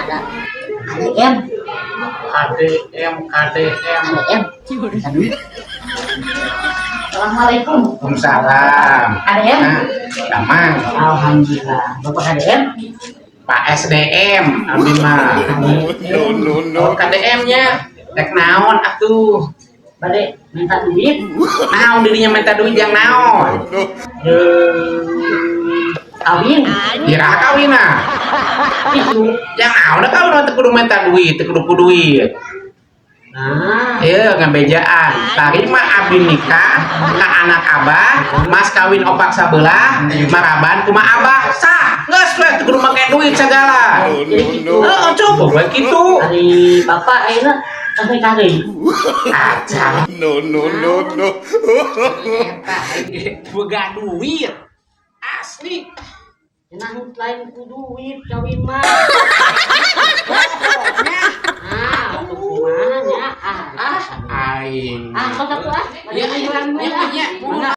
Ada KDM. KDM, KDM. KDM. Minta duit. Assalamualaikum. Waalaikumsalam. KDM. Nah, damang. Alhamdulillah. Bapak KDM. Pak SDM, abdi mah. No, no, no. Oh, KDM-nya. Rek naon atuh? Bade minta duit. Naon dirinya minta duit jang naon? No. Kawin. Iraha kawinna? Itu. Jang naon da kawin teu kudu minta duit, teu kudu ku duit. Nah. Iya, ngabejaan. Tarima abdi nikah ka anak abah, mas kawin opak sabelah, maraban kumaha abah, sah. Geus we teu kudu make duit segala. No, no, no. Heeh, coba we kitu. Ari bapak ayeuna tos nikah deui? Acan. No, no, no, no. Eta boga duit. Asli. Cenah lain ku duit kawin mah. Pokoknya Ah, atuh kumaha nya? Ah, ah aing. Ah, sok atuh ah. Iya, iya, iya, iya.